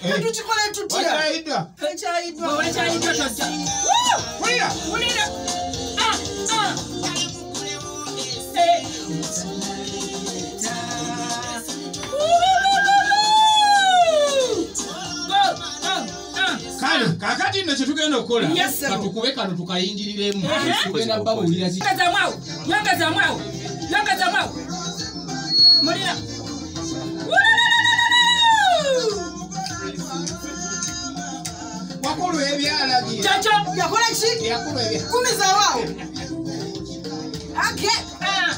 Tukikole tutya? Wakyayiddwa. Ekyayiddwa. Wakyayiddwa tozza. Wulira. Wulira. Ah, ah. Eh. Go, go, ah. Kale kakati nno kye tugenda okukola Yes, sir. katukube kano tukayingiriremu tugenda babuulira ki Yongezaamu awo, yongezaamu awo, yongezaamu awo. Mulina. Wakulu ebyalagi. Kyekyo. Yakola ki? Yakulu ebya. Kumizaawo awo. Ake. Ah,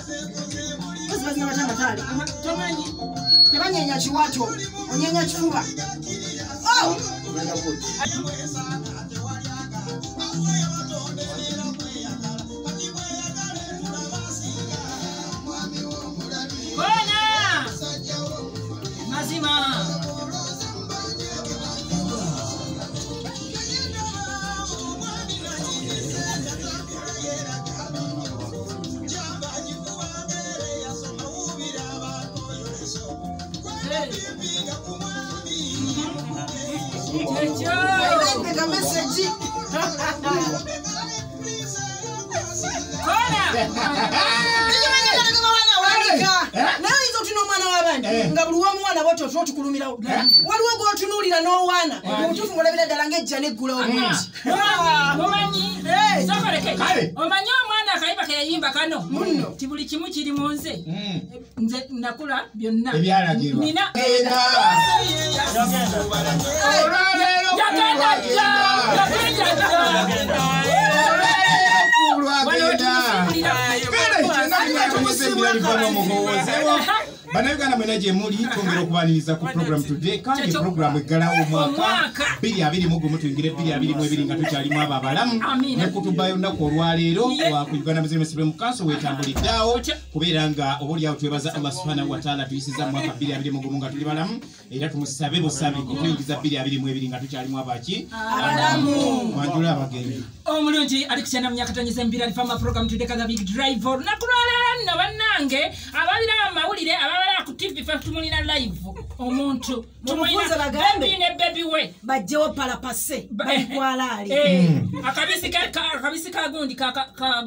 Bozi bazina batya amataali? Tomanyi. Tebanyenya kiwato, onyenya kifuba. Oh! Kona. Mazima. Kyekyo. Mpeka message. Kona. Naye oyinza otuna omwana w'abandi nga buli w'omuwana bw'otyo otuna otukulumirawo. Waliwo gw'otunuulira n'owaana mu butuufu ng'olabira ddala ng'ejja n'eggulawo bulungi. Mumanyi. Hey. Sokoleke. Kale. Omanyi omwana akayimba ke yayimba kano. Munno. Ti buli kimu kiri mu nze. Nze nakula byonna. Ebyalagirwa. Nina. Genda. Olwaleero Yagenda dda. kulwagenda. Yagenda dda. Olwaleero kulwagenda. Kale kyonna tunatumuse ebiralivaamu omuhoozeewo. Bannayuganda mwena gye muli twongera okubaniriza ku program today kandi Kyekyo. program eggalawo omwaka Omwaka. 2021 tuyingire 2022 nga tukyalimu abo abalamu Amiina. ne kutubayo olunaku olwaleero Ye. wa ku Uganda Muslim Supreme Council wetambuliddeawo Otya. kubeera nga oboolyawo twebaza Allah subhanahu wa ta'ala tuyisiza mu mwaka 2021 nga tuli balamu era tumusabe busabe okuyingiza 2022 nga tukyalimu abaki Abalamu. mwanjula abagenyi. Omulungi ali kukyana mu myaka tonyeza embira alifama program today kaza big drive olunaku lwaleero nno bannange ababira amawulire ababala ku TV fe tumulina live omuntu Mumufunze bagambe. baby ne baby we Bajjewo palapase balikwalaali. Akabisi akabisi ka gundi ka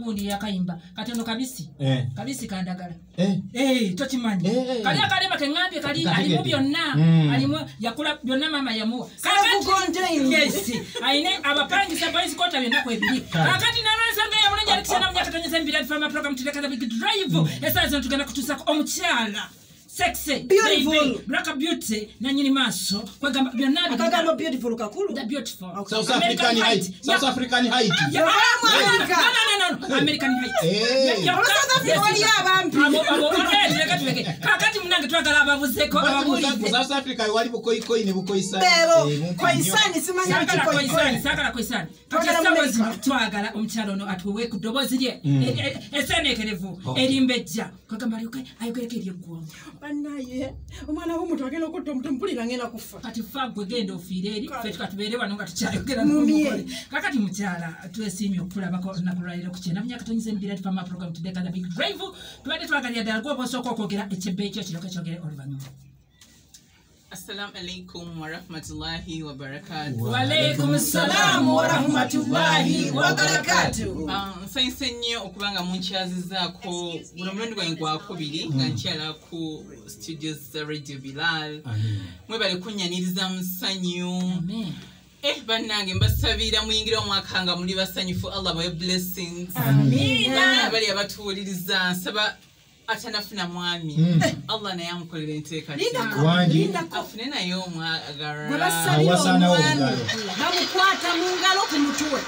gundi yakayimba katono kabisi. Kabisi kandagala. Tokimanyi. Kali akalema ke ngambye kali Kategedde. alimu byonna. Alimu yakula byonna mama yamuwa. Self-contained. Yes. Aine abapangisa boys quarter byonna kwebiri. Kakati nalwensonga ya mulungi alikisana mu myaka tonyeza embira alifama program today kaza big drive. Esaa zino tugenda kutuusako omukyala. Sexy, Beautiful. baby, black beauty, nanyini maaso, kwegamba byonna Akagambo beautiful kakulu. The beautiful. South African height. South African height. Yeah. Mu America. No. American height. Olwo South Africa waliyo abampi. Abo, tuleke tuleke. Kakati munange twagala ababuzeeko, Mu ababuulize. South Africa wali bukoyikoyi ne bukoyisani. Beebo, Bumpi nnyo. koyisani simanyi Saagala kikoyikoyi. koyisani, saagala koyisani. Kati Twagala essaawa mu zino America. twagala omukyala ono atuwe ku ddoboozi lye eseeneekerevu erimbejja. Kwegamba alyoke ayogereko eri eggwanga. Bannaye, omwana w'omuntu agenda okutta omuntu mpulira ngenda kufa. Kati fa gwe genda ofiire eri ffe tukatubeere wano nga tukyayogera Mumye. n'omugole. Kakati mukyala twesiimye okukulabako olunaku lwaleero ku kyenda mu myaka tonyeza embira tufama program today kaza big drive. Tubadde twagalira ddala gwe oba osooka okwogera ekyebbeeyi kyo kiryoke kyogere oluvannyuma. Assalamu alaikum warahmatullahi wabarakatuh. Waalaikum salaamu warahmatullahi wabarakatuh. Nsanyuse nnyo okuba nga munkyazizaako guno omulundi gwange gwakubiri nga nkyala ku studios za Radio Bilal. Mwebale kunnyaniriza mu ssanyu. Amen. Bannange mbasabira muyingire omwaka nga muli basanyufu. Allah abawe blessings. Amiina. Abali abatuwuliriza nsaba atanafuna mwami Allah naye amukolera enteekateeka. Wangi. Lindako. Afune naye omwagalwa. Gwe basabira Awasaanawo omwami obugalo. bamukwata mu ngalo ku mutwe.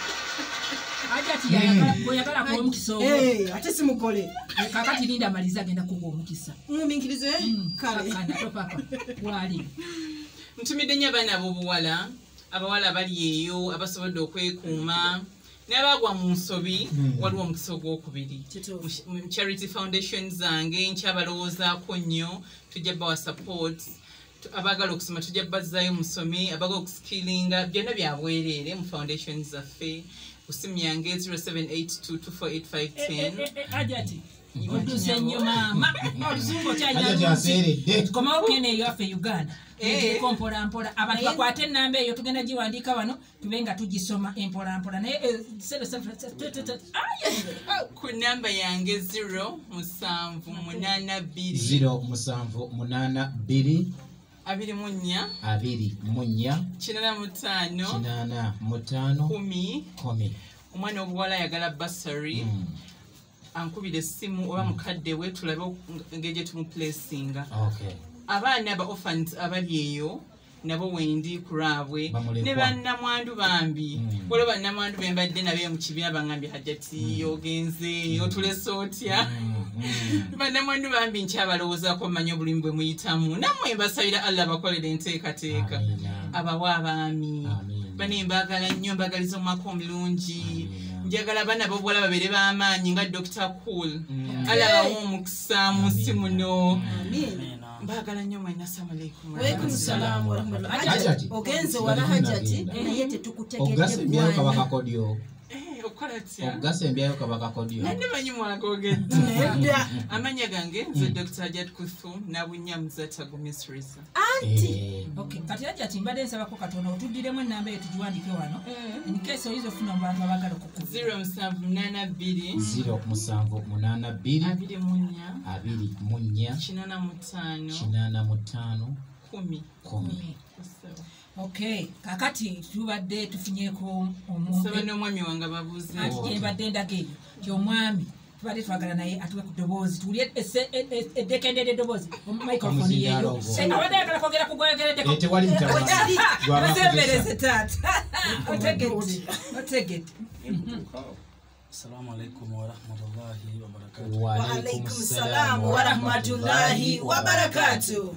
Hajati yayagala gweyagala kuwa omukisa ogwo. Ate si mugole. Kakati linda amalize agenda kuwa omukisa. Mumuminkirize? Kale. Kakana topapa. Wali. Ntumidde nnyo abaana ab'obuwala, abawala bali eyo abasobodde okwekuuma n'abaagwa mu nsobi waliwo omukisa ogwokubiri. Kituufu. Mu charity foundation zange nkyabalowoozaako nnyo, tujja bawa support. Abaagala okusoma tujja bazzaayo musome, abaagala okuskilinga byonna bya bwereere mu foundation zaffe. Ku ssimu yange 0782248510. Hajati. Odduse nnyo maama. Oluzungu okyalina. Tukomawo kene eyo affe Uganda. Tugireko mpola mpola. Abantu bakwate ennamba eyo tugenda giwandiika wano tube nga tugisoma empola mpola. Naye ku namba yange 0 7 8 2 0 7 8 2 24 24 85 85 10 10. Omwana obuwala ayagala bursary ankubira essimu oba mukadde we tulabe engeri gye tumuplacinga. Abaana aba orphans abali eyo nabo wendi ku lwabwe ne bannamwandu bambi. Waliwo bannamwandu be mbadde nabo mu kibiina bangambye Hajjati ogenze otulese otya. Bannamwandu bambi nkyabalowoozaako mmanyi obulimi bwe muyitamu nammwe mbasabira Allah abakolere enteekateeka abawe abaami. Bane mbaagala nnyo mbagaliza omwaka omulungi. Njagala abaana b'obuwala babeere b'amaanyi nga Dr. Cool. Allah abawe omukisa mu nsi muno. Mbaagala nnyo mwenna. Assalamu alaikum. Wa alaikum salaam wa rahmatullahi. Ogenze wala Hajjati naye tetukutegedde. Ogasembyayo kabaka kodyo. Ogasembyayo kabaka kodyo. Nani mwakogedde. Amannya gange nze Dr. Hajjat Kuthum Nabunya Muzata Gumisiriza. Anti. Okay, kati Hajjati mbadde nsabako katono otuddiremu ennamba eyo tugiwandiike wano. In case oyinza ofuna mu bantu abaagala okukuba. 0782 0782 24 24 85 85 10 10. Okay, kakati tubadde tufunyeeko omuntu. Nsaba n'omwami wange babuuze. Anti gye mbadde ndaga eyo nti omwami tubadde twagala naye atuwe ku ddoboozi tuwulire eddekendedde eddoboozi microphone yeeyo. Abadde ayagala kwogera ku gwoyogereddeko. Tewali mutawaana. Osembereze taata. Otegedde. Otegedde. Assalamu alaikum wa rahmatullahi wa barakatuh. Wa alaikum salaam wa rahmatullahi wa barakatuh.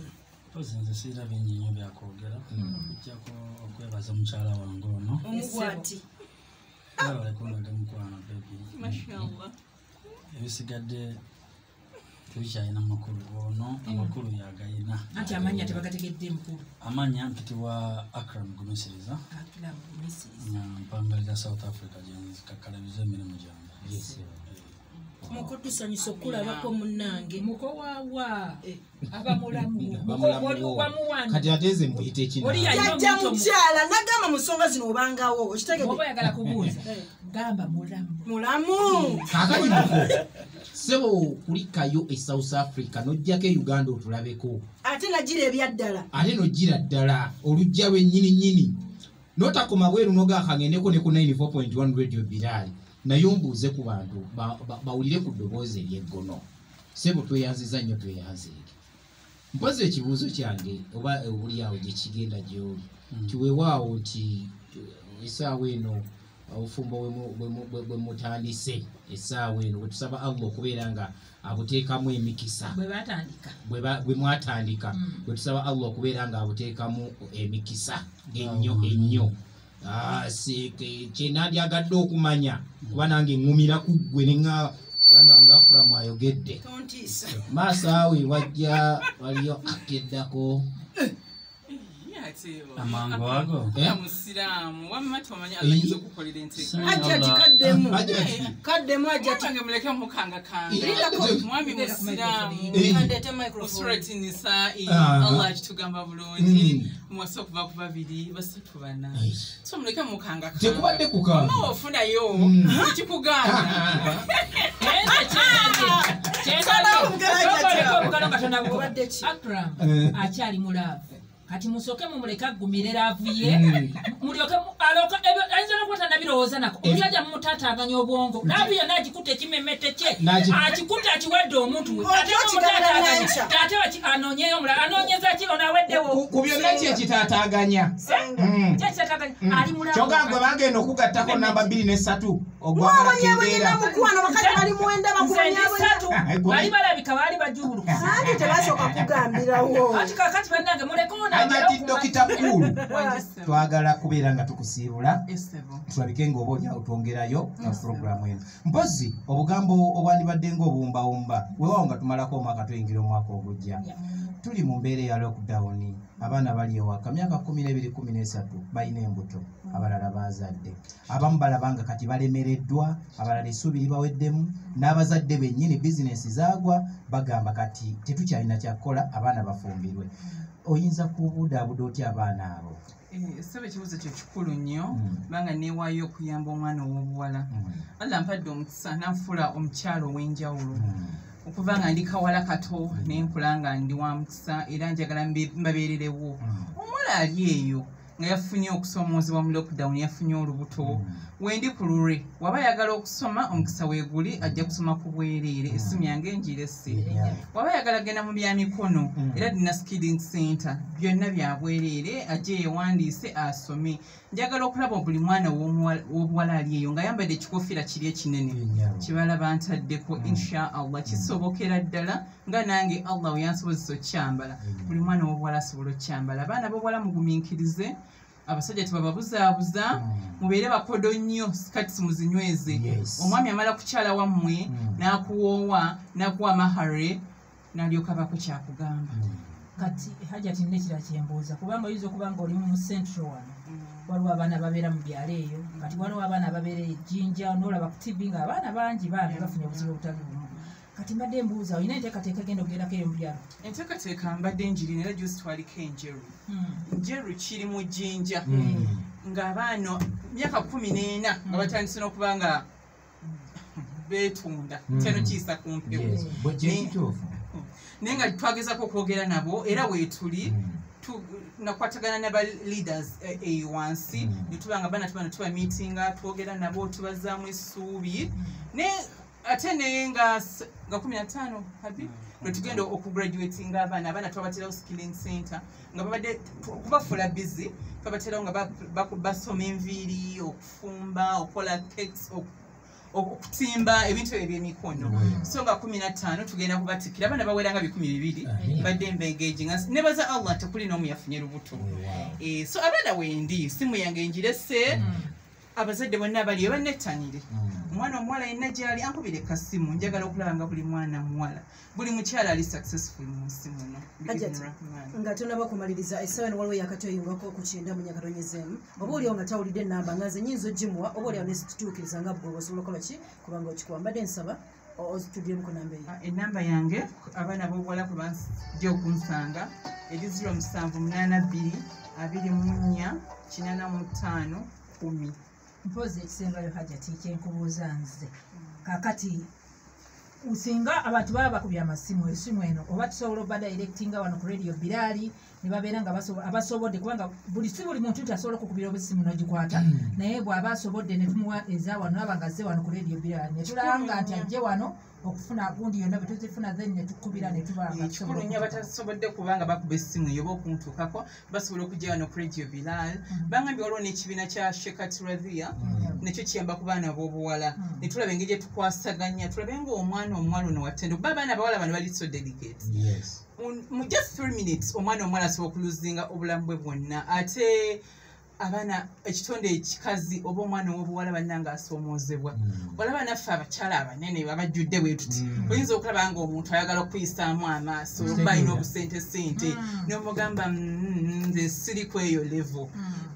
Mpozi nze sirina bingi nnyo byakwogera okuggyako okwebaza mukyala wange ono. Omugwati. Balekulaga mukwano baby. Mashallah. Ebisigadde tebikyalina makulu ono amakulu yagayina. Anti amannya tebagategedde mukulu. Amannya mpitibwa Akram Gumisiriza. Akram Gumisiriza. Mpambalira South Africa gye nzikakkalabiza emirimu gyange. Yes. Muko tusanyusa okulabako munnange. Muko waawa abamulamu. Kati ate nze muyite kino. Jjajja mukyala nagamba mu nsonga zino obangawo okitegedde. Oba oyagala kubuuza gamba mulamu. Mulamu. Kaakati muko ssebo kulikayo e South Africa n'ojjako e Uganda otulabeko. Ate nagira ebyaddala. Ate n'ogira ddala olujja lwennyini nnyini. N'otakoma bweru n'ogaaka ngendeko ne ku 94.1 Radio Bilal. Naye ombuuze ku bantu bawulire ku ddoboozi ery'eggono. Ssebo tweyanziza nnyo tweyanzeege. Mpozi ekibuuzo kyange oba obuli awo gye kigenda gy'oli. Nti weewaawo nti essaawa eno obufumbo bwe mutandise essaawa eno bwe tusaba Allah okubeera nga abuteekamu emikisa. Bwe batandika. Bwe mwatandika. Bwe tusaba Allah okubeera nga abuteekamu emikisa ennyo ennyo. Kye nandyagadde okumanya kuba nange ŋŋumira ku ggwe ne ŋŋamba Uganda wange Akram ayogedde. Maaso awo ewajja waliyo akeddako. Amangu ago. Musiraamu wamma tomanyi Allah ayinza okukolera enteekateeka. Hajjati kaddemu. Kaddemu Hajjati. Wange muleke mukangakanga. Mwami musiraamu. Kandeete microphone. Surati Nisaa'i Allah akitugamba bulungi. Muwasa okuva ku 2, 3, 4. So muleke mukangakanga. Tekubadde kukanga. Mama ofunayo ekikugaana. Akram akyali mu love. Kati musooke mumuleke agumire love ye. Mulyoke aloka ayinza n'okuba tannabirowooza nako. Omusajja mumutaataaganya obwongo. Love yonna agikutte ekimemmette kye. Akikutte akiwadde omuntu we. Ate mumutaataaganya. Ate anoonyeyo omulala. Anoonyeza ki ono aweddewo? Ku byonna ki ekitaataaganya? Ki ekitaataaganya? Ali mu love. Kyokka gwe bagenda okugattako namba 2 ne 3 ogwamala Mwabonyeabonyeza mukwano bakazi bali mwenda bakubonyeabonya. Bali balabika baali bajubuluka. Anti tebasooka kugambirawo. Ati kaakati bannange muleke ono Hajjati Dr. Cool twagala kubeera nga tukusiibula tulabike ng'oba oli awo twongerayo puroguramu eno. Mpozi obugambo obwandibadde ng'obuwumbawumba weewaawo nga tumalako omwaka tuyingira omwaka ogujja. Tuli mu mbeera ya lockdown, abaana bali ewaka myaka 12 13 balina embuto, abalala bazadde, abamu balabanga kati balemereddwa, abalala essuubi libaweddemu, n'abazadde bennyini bizinesi zaagwa, bagamba kati tetukyalina kyakukola, abaana bafumbirwe. Oyinza kubudaabuda otya abaana abo? Ssebo, ekibuuzo kyo kikulu nnyo, kubanga neewaayo okuyamba omwana ow'obuwala. Allah mpadde omukisa nanfuula omukyalo ow'enjawulo. Okuva nga ndi kawala kato nenkula nga ndi wa mukisa, era njagala mbabeererewo. Omuwala ali eyo nga yafunye okusoomoozebwa mu lockdown, yafunye olubuto, wendi ku lulwe, waba ayagala okusoma omukisa weeguli, ajja kusoma ku bwereere, essimu yange ngirese. Waba ayagala genda mu byamikono, era dina skilling center, byonna bya bwereere, ajje yeewandiise asome. Njagala okulaba buli mwana w'obuwala ali eyo ng'ayambadde ekikofiira kiri ekinene kibalaba ntaddeko, insha Allah kisobokera ddala nga nange Allah we yansobozesa okukyambala. Buli mwana w'obuwala asobola okukyambala. Abaana b'obuwala mugumiikirize, abasajja tebababuzaabuza, mubeere bakodo nnyo, sikati muzinyweze. Omwami amala kukyala wammwe n'akuwoowa n'akuwa mahare n'alyoka abaako kyakugamba. Kati Hajati nekira kyembuuza, kubanga oyinza okuba nga oli mu central wano, waliwo abaana babeera mu byalo eyo, kati waliwo abaana babeera e Jinja, n'olaba ku TV nga abaana bangi bambi bafunye obuzibu obutali bumu. Kati mbadde mbuuza, olina enteekateeka egenda okugendako eyo mu byalo? Enteekateeka mbadde njirina, era juzi twaliko Enjeru. Njeru kiri mu Jinja, ng'abaana myaka 14 nga batandise n'okuba nga beetunda, kyano kiyisa ku mpewo. Naye nga twagezaako okwogera nabo, era weetuli nakwatagana n'aba leaders eyo wansi, ne tuba nga baana tuba ne tuba meetinga, twogera nabo, tubazaamu essuubi. Naye ate naye nga 15 habi lwe tugenda okugraduatinga abaana twabaterawo skilling center nga babadde okubafuula busy, twabaterawo nga basoma enviiri, okufumba, okukola cakes, okutimba ebintu ebyemikono. So nga 15 tugenda kubatikira, abaana bawera nga 200, badde mba-engaging. Nebaza Allah tekuli n'omu yafunye lubuto. So abaana wendi, simu yange ngirese, abazadde bonna baliyo bannettanire. Omwana omuwala yenna gy'ali ankubire kasimu, njagala okulaba nga buli mwana muwala, buli mukyala ali successful mu nsi muno. Nga tonaba kumaliriza, essaawa eno waliwo yakatweyungako ku 90 mu nyakatonyezeemu, oba oliwo nga tawulidde ennamba nga nze nnyinza ogimuwa, oba oliawo nesitutuukiriza nga bwe osobola okukola ki kubanga okikuwa. Mbadde nsaba ozituddemu ku namba eyo. Ennamba yange abaana b'obuwala kwe bajja okunsanga eri 0782 24 85 10. Mpozi ekisembayo Hajati kyenkubuuza nze kakati, singa abantu baba bakubye amasimu, esimu eno oba tusobola obba directinga wano ku Radio Bilali ne babeera nga abasobodde, kubanga si buli muntu nti asobola okukubira obusimu n'ogikwata, naye bw'aba asobodde ne tumuwa eza wano naba nga azze wano ku Radio Bilali ne tulanga nti ajje wano okufuna gundi yonna bwe tuzifuna, then ne tukubira ne tuba nga kikulu nnyo. Abatasobodde kubanga bakuba essimu eyo oba okuntuukako basobola okujja wano ku Radio Bilal. Bangambye waliwo n'ekibiina kya Shekat Radhia, nekyo kiyamba ku baana ab'obuwala, ne tulaba engeri gye tukwasaganya, tulabe ng'omwana omuwala ono wattendo, kuba abaana abawala bano bali so delicate. Mu just 3 minutes omwana omuwala asobola okuluzinga obulamu bwe bwonna. Ate abaana ekitonde ekikazi oba omwana ow'obuwala bannanga asoomoozebwa. Olaba naffe abakyala abanene abajjudde bwe tuti, oyinza okulaba nga omuntu ayagala okuyisaamu amaaso olwokuba alina obusente sente, n'omugamba nze siri ku eyo level.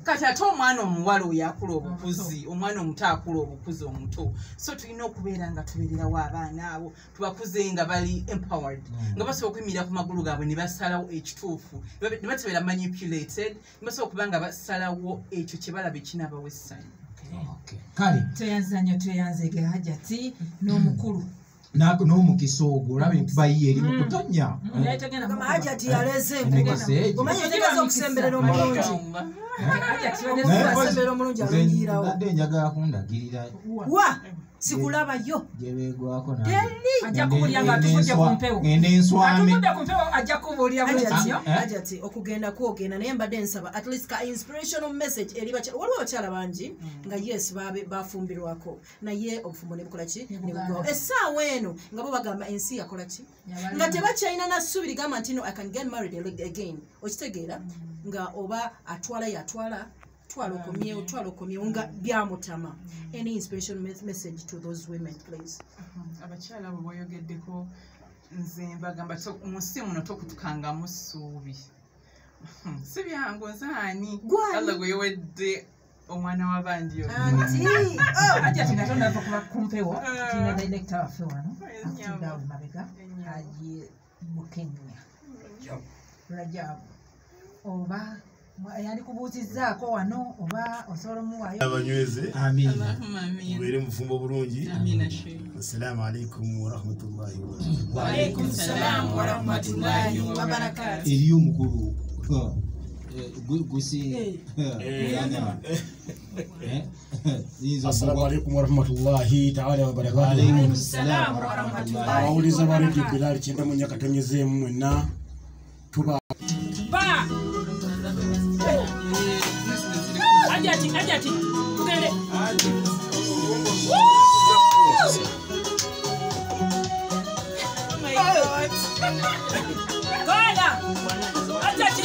Kati ate omwana omuwala oyo akula obukuzi, omwana omuto akula obukuzi omuto. So tulina okubeera nga tubeererawo abaana abo, tubakuze nga bali empowered, nga basobola okuyimirira ku magulu gaabwe ne basalawo ekituufu, ne batabeera manipulated, ne basobola okuba nga basalawo ekyo kye balaba ekinaabawa essanyu. Kale tweyanza nnyo, tweyanzeege Hajati n'omukulu n'omukisa ogwo, olaba enkuba yiyo eri mu kutonnya. Hajati yaleese enkuba, omanyi otegeeza okusemberera omulungi. Okusemberera omulungi alungiyirawo. Mbadde njagala kundagirira wa sikulabayo gye beegwako ajja kubuulira nga atuvudde ku mpewo, ngende nswame, atuvudde ku mpewo ajja kubuulira bwetyo. Hajati okugenda kwogenda, naye mbadde nsaba at least ka inspirational message eri bakyala. Waliwo abakyala bangi nga yes bafumbirwako, naye obufumbo ne bukola ki ne bugwawo. Essaawa eno nga bo bagamba ensi yakola ki, nga tebakyalina na ssuubi ligamba nti no I can get married again. Okitegeera nga oba atwala yatwala, twala okomyewo, twala okomyewo nga byamutama. Any inspiration message to those women please? Abakyala abo boyogeddeko, Nze mbagamba mu nsi muno tokutukangamu ssuubi. Si byangu nze ani? Allah gwe yewedde omwana w'abandi oyo. Anti, Ajja tingatonda ava kuba kumpewo, tulina director waffe wano, atudde awo emabega, Haji Bukenya Rajabu. Oba yandikubuuzizzaako wano oba osobola omuwaayo. Abanyweze. Amiina. Mubeere mu bufumbo bulungi. Amiina, Sheikh. Assalaamu alaikum warahmatullahi wabarakatuh. Wa alaikum salaam warahmatullahi wabarakatuh. Eriyo omukulu gusi. Assalamu alaikum warahmatullahi ta'ala wabarakatuh. Wa alaikum salaam warahmatullahi. Abawuliza ba Radio Bilal kyenda mu nnya katonyezeemu mwenna tuba ba Ajati tugende. Oh my God. Kola. Ajati.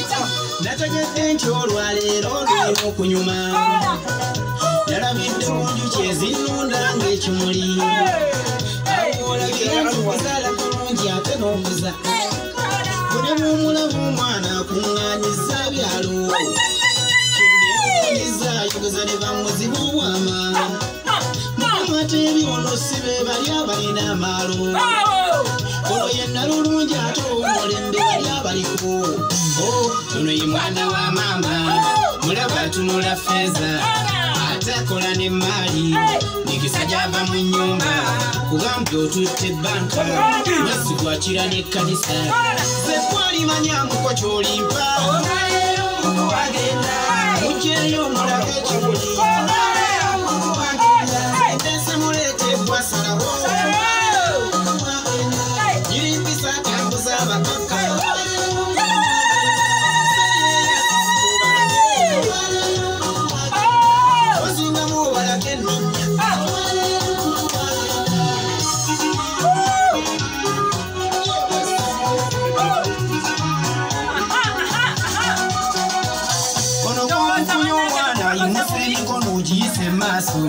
Nategedde nti olwaleero olulina okunyuma. Nalabidde mu njuki ezinnunda ng'ekimuli. Olabira nti okuzaala kulungi ate n'okuza. Buli bw'omulaba omwana akuŋŋaanyiza byalo. Ayogeza ne bamuzibu bwama. Mukama tebi ono si be bali abalina amaalo. Ono yenna lulungi ate omulembe bali abaliko. Ono ye mwana wa maama, mulaba atunula ffeeza. Ate akola n'emmaali, mikisa gy'ava mu nnyumba. Kugambye otutte banka, wesigwa kira n'ekkanisa. Nze kwalimanya muko ky'olimpa. Mugyeyo mulage ekimuli. Ndese muleete gwasalawo. Nyirimpisa atambuza abakaka. Ozingamu obalage ennonnya. Ono gw'omukunya omwana ayimusa emikono ogiyise mu maaso.